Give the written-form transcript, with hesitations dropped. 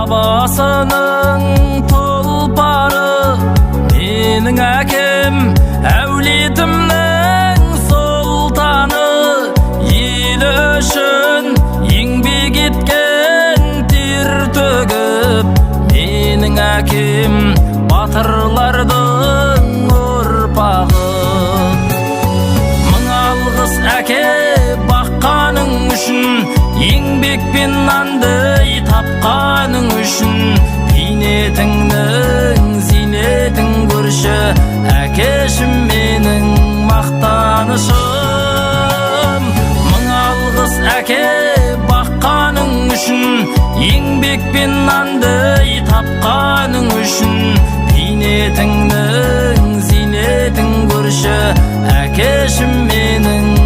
Бабасының тұлпары, менің әкем әулетімнің сұлтаны. Елі үшін еңбек еткен, тер төгіп, менің әкем батырлардың ұрпағы. Мың алғыс, әке, баққаның үшін, еңбекпен нанды тапқаның үшін. Бейнетіңнің зейнетін көрші, әкешім, менің мақтанышым. Мың алғыс, әке, баққаның үшін, еңбекпен нанды тапқаның үшін. Бейнетіңнің зейнетін көрші, әкешім.